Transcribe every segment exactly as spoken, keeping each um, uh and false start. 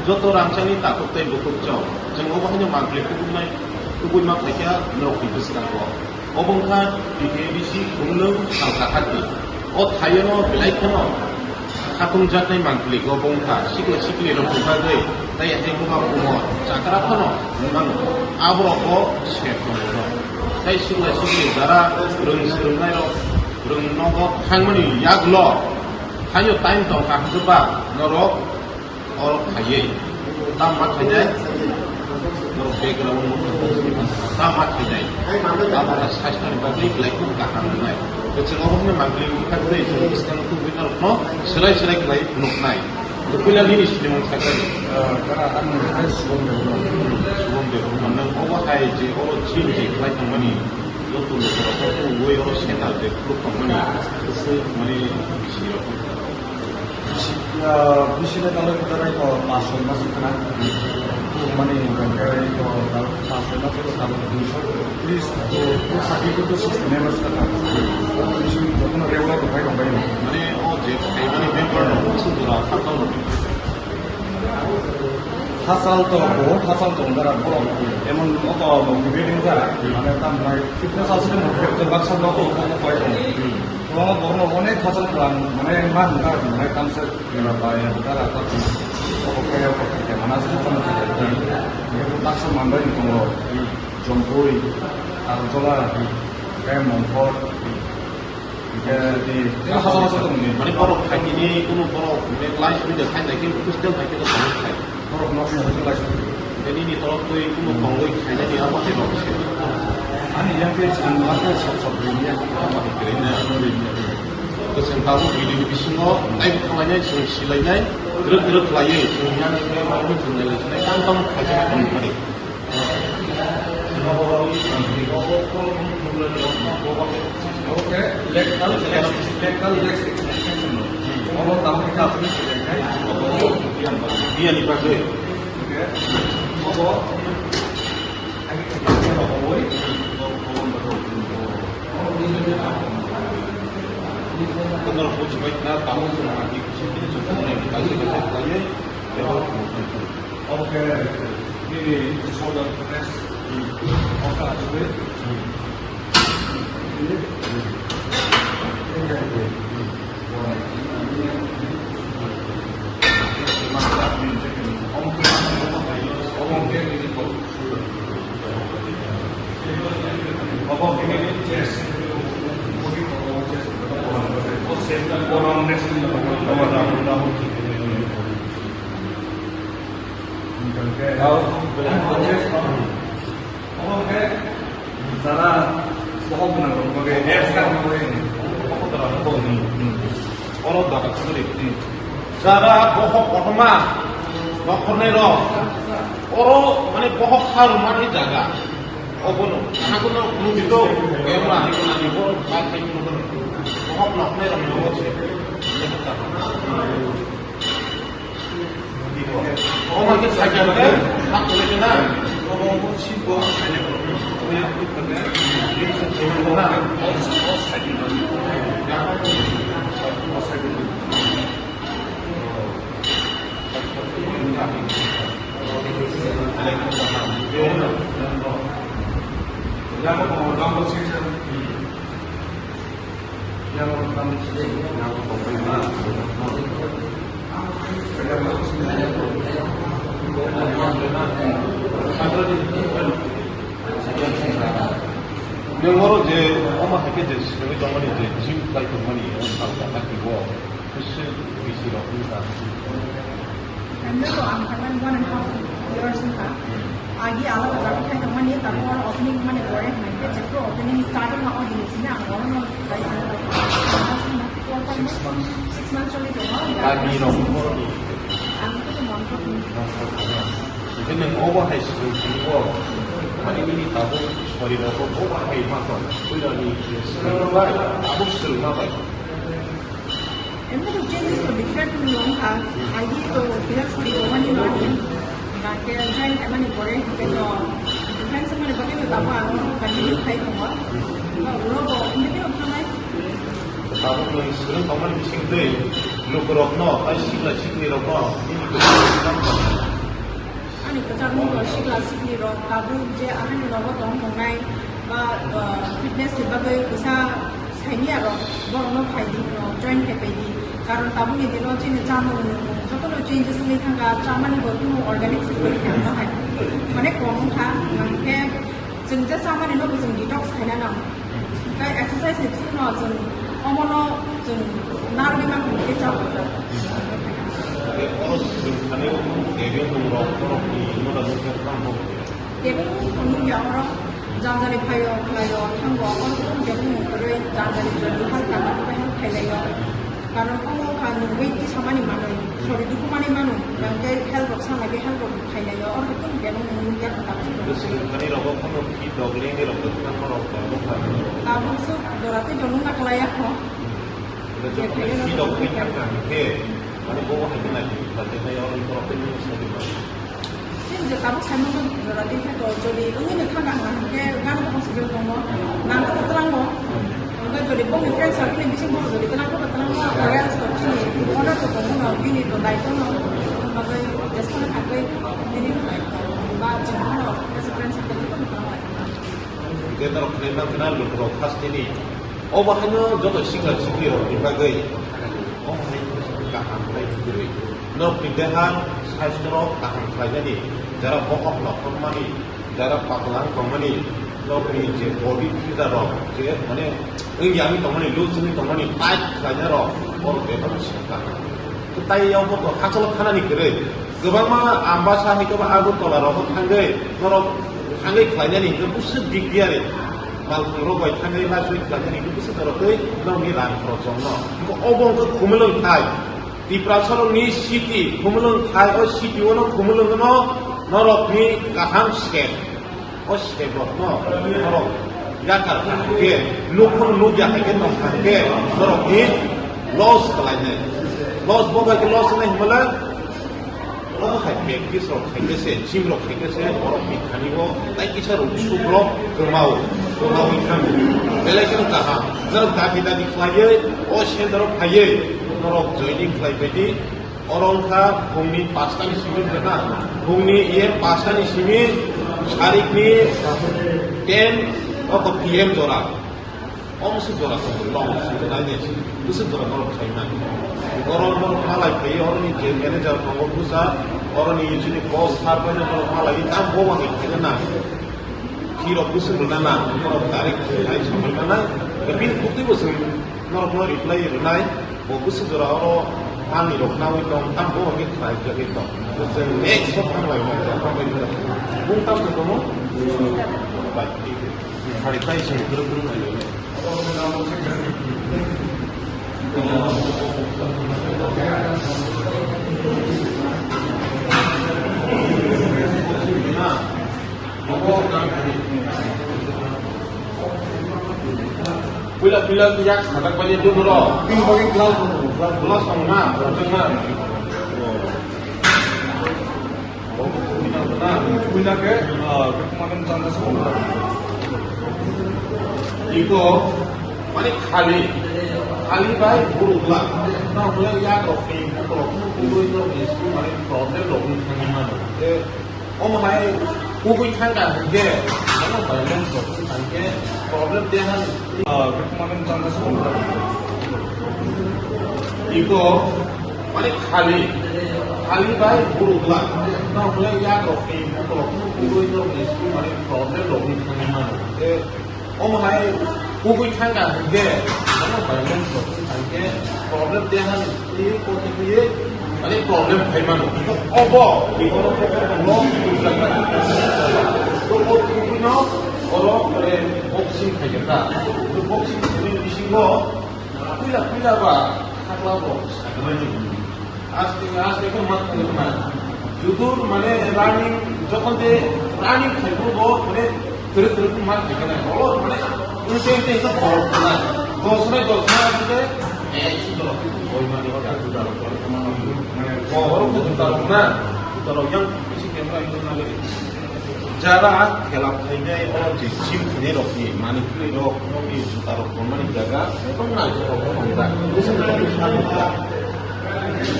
Joto rangchakni takhuk tei bukhuk chwng, chwng obo haino mangpili tubuimai, tubuima phaikha norokni bwskango. Obo wngkha T T A D C khumnwng sal kaharni. O thaiono belai kheno khatungjaknai mangpili obo wngkha sikla siklirokni bagwi tei achaikuma kumo chakra phano wng mano. Aborokbo se tongo. Tei sikla sikli jara rwng swrwngnairok rwng nogo thangmani yagulo haino time tongkha hwnkhe ba norok oro khaiwi, tamo ma khainai? Norok background no tam ma khainai? Tamo kha sasthoni bagwi belai kheno kaham wngnai. Kwchwng obo hwnwi mangpili wngkha tei chwng bwskango tubui norokno swlai swlai khlai phunuknai. Puila nini sinimung sakani. Subom Debbarma. Subom Debbarma, nwng obo hai je oro gym je khlai tongmani, joto lukurok oro tubui oro sandal je khuluk tongmani, kwchwng mani bisirok. Ah, bisi le talo kita rai ko pas soi mas kana. Tu mani bangkai ko talo pas soi mas ko talo dui soi tris to tu sati ko tu sixty members kana. Bisi jotono regular ko pai ko bai. Mane o je pai mani member no su dura khatau no. Hasal to ko hasal to dara borok emon o to motivating dara. Mane tam nai fitness asle motivating baksa no ko ko pai ko. Kwbangma borokno onek hachal kwrang, mane, ma hwnka, mane, tamsa, mela bai, hwnka, rata, obo kaya, obo kaya, mana, asli, tamo, kaya, kaya, baksa, manbai, ni tongo, Jompui, Agartala, kaya, Mongkhor, kaya, di, kaya, hachal, hachal, tongni. Mane, borok, khaikini, kuno borok, mane, life, ni, khainai, khe, hostel, khaikhe, tongwi khai. Borok nokni hostel kaisa. Tei nini torok twi kuno tongwi khainani abo hai rok se. Ani yang khe chwng ma khe sok sok ring ya. Abo hai kwrwi na. Kwchwng tabuk video ni bisingo live khlainai, chwng silainai, kwrwk kwrwk khlaiwi chwng yang khe ma khe chwng nai lai sinai tang tang khaijak tong mani. Okay, lateral, lateral leg extension no. Obo tamo khe asli se khe. Biyani bagwi. Okay. Obo. Kono bujibai na tamo se mati se khe se khe se khe. Okay. Nini shoulder press. Oka asli. Tara bohok gwnang rok bagwi apps ka rok bagwi. Oro daga khwlwi. Jara bohok kotorma, nokhornai rok. Oro mane bohok ha rwmani jaga. Obono hakono nukgo, camera ni gwnangni borok ba khai phunukgo. Bohok nokhornai rok nogo se. Omo khe sakya khe, hak khe na. Nwng oro je omo hai khe je simi tongmani je gym khlai tongmani, o sal kahati o, bisi bisi rok wngkha. Emni to ang khaimani one and half years wngkha. Agi alada jaga khai tongmani, tarpor opening mane pore hwnwi khe jephru opening start wngma o dini sini ang orono khai tongmani. Six months. Six months choli tongo. Kami rok. Ang to Mongkhor ni. Hwnkhe nwng obo hai swrwng phunukgo, mani nini tabuk sori rokbo bo bahai ma tong, puila ni swrwngma bai, tabuk swrwngma bai. Emni to changes to different wngkha, agi to birat sori rokmani no ani, hwnkhe join khaimani pore hwnkhe to different wngmani bagwi no tabuk ang continue khai tongo. Ulo bo independent thangnai. Tabuk nwng swrwng tongmani bisingtwi lukurokno, tai sikla siklirokno nini kwchangni Chapmung rok sikla sikli rok tabuk je ahani nogo tong tongnai ba, ah, fitness ni bagwi kisa saini aro borok no phai di no join khai pai di. Karon tabuk ni dino chini chamung nung joto no changes wngwi thangkha, chamani bo kunu organic sikli thangno hai. Mane kom wngkha, hingkhe chwng je chamani no bo chwng detox khaina nang. Tei exercise ni through no chwng omono chwng narwgwi mangkha hwnkhe chao. Tei oro chwng thani tebeng rok borok ni moda nukjak tamo. Tebeng nukya oro janjani phaio khlaio thango oro tebeng kwrwi janjani jodi hal tangma tei hal khailaio. Karon omo kha nwng weight tisamani manwi, sori dukumani mano, hingkhe health rok sana khe health rok khainai o, oro tong khe nwng nung ya kha. Swrwngthani rogo phano khi dog lengwi rok tongma rok tongo kha. Tabuk swk jora tei jora nung naklai ya kho. Khi dog tei kha kha khe, mane bo hai khe nai kha khe nai oro borok tei nung sai kha. Chini je tabuk saimano jora tei khe to jodi wngwi no thangna hwnna hwnkhe gana tongma swijak tongo, nang khe twlango. Hwnkhe jodi bongni friend circle ni bisingo jodi twlang khe twlango, or else to chini order to tongo no, bini to daitw no, bagwi jesphano thangwi bini to daitw ba chwng phano as a friend circle ni kono twlang lai. Hwnkhe norok khlai mankha na lukurok hasteni. Obo haino joto sikla sikli rokni bagwi. Omo hai kaham khlai kwrwi. Norokni deha saistrok kaham khlainani, jara bokhok nokhormani, jara paklang tongmani, norokni je body fitness rok, je mane wngya wngwi tongmani, loose wngwi tongmani, tight khlainai rok, borok bebak se kaham. Tei obo to hachalo thanani kwrwi. Kwbangma Ambasa hai khe ba Agartala rogo thangwi, norok thangwi khlainani hwnkhe bwswk big deal. Malkhung rok bai thangwi lachwi khlainani hwnkhe bwswk norok tei nokni rang khorokchomno. Hwnkhe obo hwnkhe Khumulwng thai. Tiprasarokni city Khumulwng thai, o city o no Khumulwng no norokni kaham sep. O sebokno norok yakar kha hwnkhe, nukhung nukya hai khe tong kha hwnkhe, norokni loss khlainai. Loss bo bai khe loss wngnai hwnmale, omo hai practice rok khai khe se, gym rok khai khe se, borok ni thani o tai kisa rok suk rok kwmao, kwmawi thang. Belai kheno kaham. Norok dabi dabi khlaiwi, o center o phaiwi, norok joining khlai bai di. Oro wngkha phungni pasta ni simi rwna, phungni iye pasta ni simi sarikni ten oko P M jora. Omo se jora tong long simi nai ne. Bwswk jora norok khlai man. Oro norok malai phai, oro ni je manager tongo busa, oro ni chini boss sir bai norok malai tam bo ma khlai na. Khi rok bwswk rwna na, norok direct khlai samai manai. Bini khuktwi bo chwng norokno reply rwnai. Bo bwswk jora oro manwi rok nawi tong, tamo bo hwnwi khlai jagwi tong. Bo chwng next o thanglai nai, thanglai nai. Bung tam se tongo? Bai, thik se. Hari tai se group group nai. Puila, puila, yak sadak bani dulu ro. Pin bagi glass dulu, glass dulu. Glass dulu na, glass dulu na. Puila ke, ah, kemarin sana sekolah. Iko, mane khali, khali bai burukla. Na puila yak rok ni, rok ni, rok ni, mane problem rok ni thani mano. Omo hai kubui thangkha hwnkhe, omo violence rok wngkha hwnkhe problem de hani. Ah, mane chanda se iko, mane khali, khali bai burukla, tamo hwnle yak rok ni, bukrok ni, kubui rok ni, mane problem rok ni thangwi mano. Omo hai kubui thangkha hwnkhe, omo violence rok wngkha hwnkhe problem de hani twi koti twi mane problem khai mano. Obo, obo kubui no oro mane boxing khai kha. Boxing ni bisingo puila puila ba khakla bo sakmani. Aste aste ko mat ko na. Judur mane running, jokhon de running khai bo mane tere tere ko mat khai na. Olo mane unte unte ko bol na. Dos na dos na de ek si dos. Oi mane ko juda ko mane ko oro ko juda na. Juda yang bisi camera itu na le. Jara khela phainai o je gym khainai rokni manipuri rok nokni juta rok tonmani jaga ekdom naithok rok tongjak.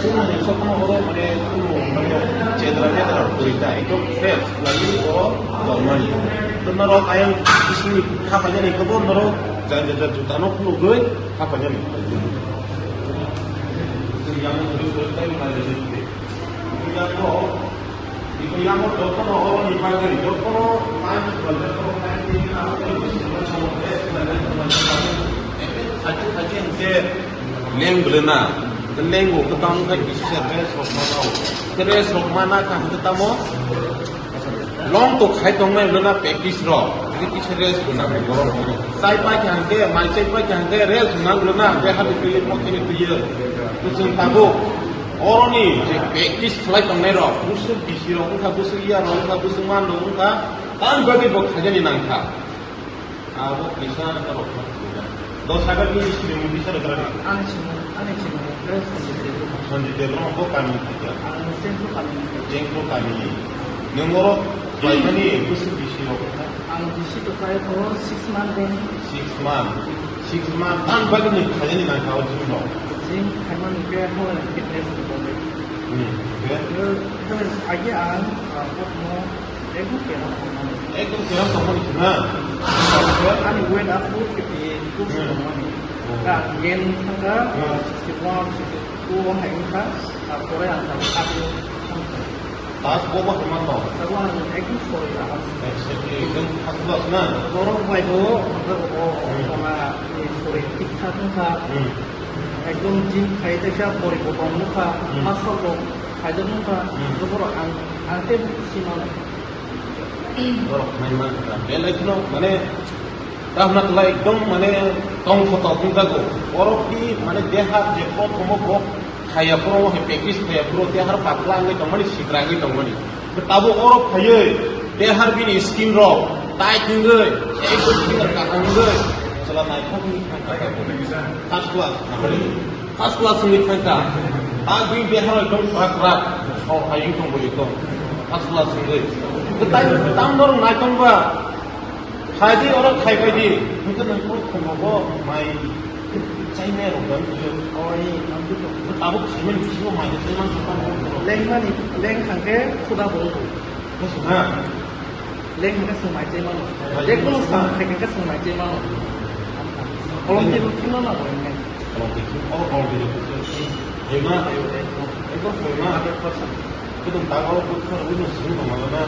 Kuno mungsa kuno oro mane kuno mane chedra chedra kwrwi ta, ekdom fresh khlaiwi oro tongmani. To norok ayang bisingni kha painani khe bo norok janja janja jutano khulugwi kha painani. Yang Leng belena, leng belena khe tamo khe kisa rest rok mana o. Khe rest rok mana kha hwnkhe tamo long to khai tongnai belena practice rok. Kisa rest belena borok. Chai pai kha hwnkhe, mai chai pai kha hwnkhe rest nang belena, khe hati twi, mokhe twi. Kwchwng tabuk. Oroni je practice khlai tongnai rok, bwswk bisi rok wngkha, bwswk ya rok wngkha, bwswk man rok wngkha, tamni bagwi bo khaijani nangkha. Abo kaisa rok. Do sagar ni sri mudi sar gara. Ani simo, ani simo, eh, Sanjay Debbarma. Sanjay Debbarma bo kami ni khaija. Ang Chengkho kami ni khaija. Chengkho kami ni. Nwng oro khlaimani bwswk bisi rok wngkha? Ang bisi to khlai tongo six month deni. Six month. Six month. Tamni bagwi ni khaijani nangkha o gym rok? Gym khaimani khe Home and Fitness ni bagwi. Hmm, okay. Age ang, ah, kotmo ekdom keram tongmani. Ekdom keram tongmani se na? Ani weight up to fifty two Hmm. tongmani. Hmm. Ka gain thangka, Hmm. sixty one, sixty two hai wngkha, ah, pore ang thangka. Pas bo bo hima to. Sabo ang ekdom sorry aham. Exactly, ekdom first class na. Borok bai bo, borok bo, Hmm. Sama ni sorry thik thak wngkha. Hmm. Ekdom gym khai ta kha, body bo tong wngkha. Hmm. Muscle bo khai ta wngkha. Hmm. Borok ang, ang tei sima. Borok khai man kha. Belai kheno mane Rahmat la ekdom mane tong khotok wngjago. Borok ni mane deha je kothomo bo khaya phuru hai practice khaya phuru dehar pakla wngwi tongmani, sikra wngwi tongmani. Tabuk oro phaiwi dehar bini skin rok tight wngwi, ekdom finger kaham wngwi chwla naithok wngwi thangkha. First class, first class wngwi thangkha. Tang bini dehar ekdom kwrak kwrak, sor hai wngwi tongbo ekdom first class wngwi. Kwtai tam norok naithok ba. Khaidi oro khai pai di. Hwnkhe nang kok khungo bo mai chainai rok dam khe. Oi, nang khe to. Abo khaimani bisingo mai chaimani. Lengmani, leng thangkhe khuda bo. Bus na. Leng thangkhe swng mai chaimano. Mai je kono chaimano. Swng khai khe swng mai chaimano. Kolom twi bo thwino na bo. Kolom twi thwino, kolom twi thwino. Ema. Eko ema. Hundred percent. Kudum tago kudum sini tongmano na.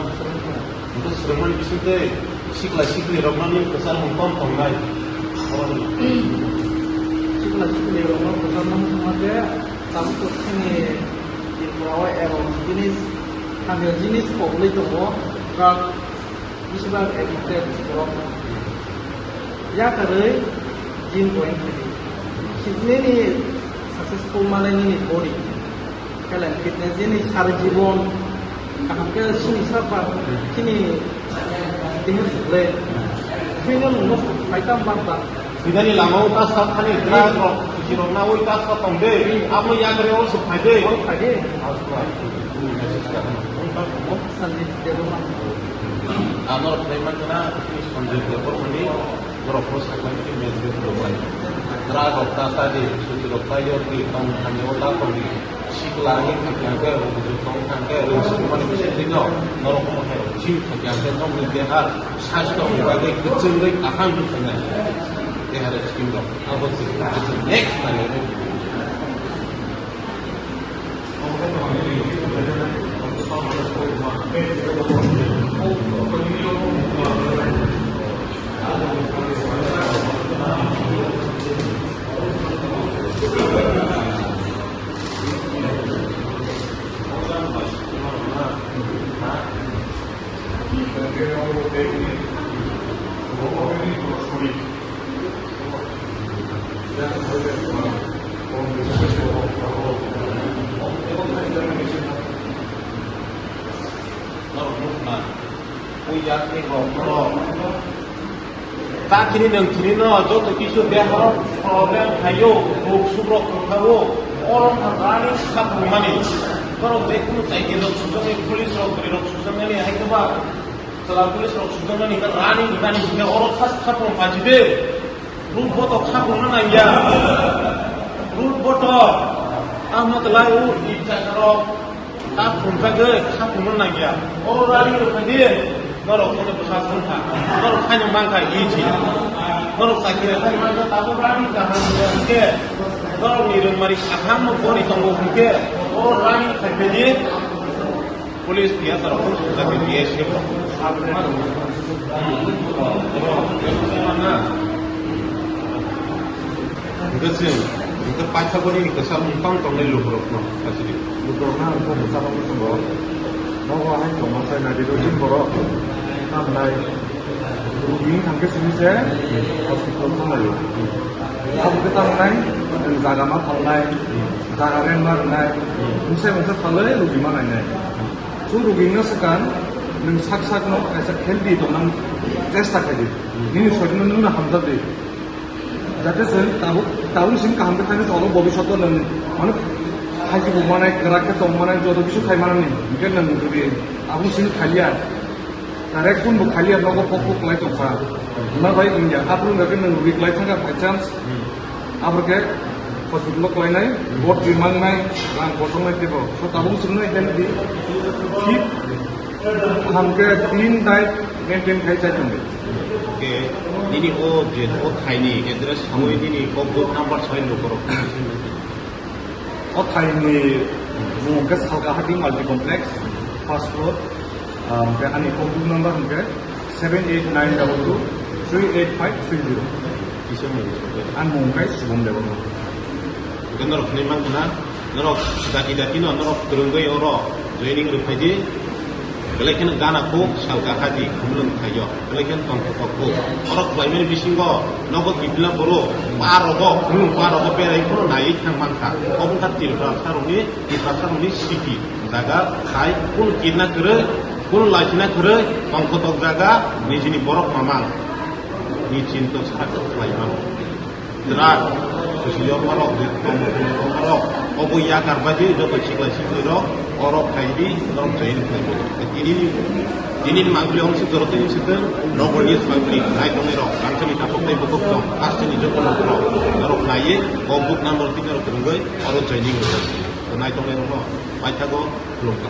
Hwnkhe swrwngmani bisingtwi sikla sikli rokno nini kwchar mung tong tongnai. Sikla sikli rokno kwchar mung tongma khe tabuk to chini Tripura o erok jinis, hamya jinis kok wngwi tongo, drug, bisibak addicted borok. Yakarwi gym join khaidi. Nini successful manai nini body. Health and fitness, nini sari jibon, kaham khe sini sapa, chini dehe sukle. Chini nungno phai tam bak bak. Sinani lama o ta sa thani drug rok, susi rok na oi ta sa tong de. Abo yagre o su phai de. Oi phai de. Sanjay Debbarma. Ano phai ma kana Sanjay Debbarma ni. Borok bo sakmani khe message rwbai. Drug rok ta ta di, suti rok ta yor di, tong thani o ta tong di. Sikla ni thang thang khe, rong buju tong thang khe, rong sukmani bising di no. Norok mo hai rok jim thang thang khe, tong di dehar, sastho ni bagwi kwchwngwi kaham wng thang nai. Dehar scheme rok, abo se kwchwng next nai. Norok nukna. O yakni rok norok. Ta khini nwng khini no joto kisu deha problem khaio, rok suk rok kwthao. Oro wngkha running kha phungmani. Borok je kunu cycle rok sujaknai, police rok, bwrwi rok sujaknani hai khe ba. Chwla police rok sujaknani khe running hwnani hwnkhe oro khas kha phung phaji de. Root boto kha phungna nangya. Root boto. Tamo twlai o ri chakarok ta phunjagwi kha phunukna nangya. O rani rwkhaidi norok kheno bwsa songkha. Norok khaino mankha iti. Norok chakri rwkhaini mankha tabuk rani kaham hwnkhe norokni rwngmari kaham no bori tongo hwnkhe o rani khaiphaidi. Police tiya ta rok suda ke tiya se. Hingke se, hingke paitha boni ni kesa mung tong tong nai lukurok no kasidi. Lukurok na ang kok sa kok songo. Nogo hai tong ma sai na di do jin borok. Nam nai. Rugini thangke sini se hospital thang layo. Abo ke tang nai, jaga ma thang nai, jaga rent ma rwnai, mungsa mungsa thalai rugi ma nai nai. So rugi no sekan, nwng sak sak no kaisa healthy tong nang chesta khai di. Nini soitino nwng no hamjak di. Jate se tabuk, tabuk sini kaham ke thangke se oro bobisot o nwng mane khaji bo manai, kwrak khe tong manai, joto kisu khai manani. Hingke nwng jodi tabuk sini khaliya, Direct kun bo khaliya nogo pok pok lai tongkha. Ma bai wngya, aphuru hwnkhe nwng rwgwi klai thangkha by chance. Aphuru khe hospital o klainai, bot rimang nai, rang kochong nai teibo. So tabuk chwng nai healthy, fit, kaham khe clean diet maintain khai chai tongdi. Khe nini o je o thaini address samui nini o book number soi lukorok. O thaini mung hwnkhe Salkahati Multi Complex, first floor. Ah, hwnkhe ani contact number hwnkhe seven eight nine double two three eight five three zero. Kisa mung hwnkhe? Ani mung hwnkhe Subon Debbarma. Hwnkhe norok hinwi mankha na, norok daki daki no norok kwrwngwi oro joining rwphaidi. Belai kheno gana kuk salka hadi khumlwng thaio. Belai kheno tongthok kuk. Oro khlaimani bisingo nogo kibla boro parogo, khumlwng parogo berai kheno naiwi thang mankha. Obo wngkha Tiprasa rokni, Tiprasa rokni city. Jaga khai, kunu kirna kwrwi, kunu laisina kwrwi, tongkhotok jaga, nijini borok mamang. Ni chinto sara khlaimano. Drak, susi yorma rok, tong tong yorma rok, obo yakar bai di, joto sikla sikli rok, orok khai di, norok join khai di. Tini ni, tini ni mangpili ong si joro tini si tong, nogo ni mangpili, nai tong rok, kangsa ni tapok tei bokok tong, kasta ni joto rok, norok nai ye, o book number tini rok rungoi, oro joining rok. Nai tong rok no, pai thago, khulumkha.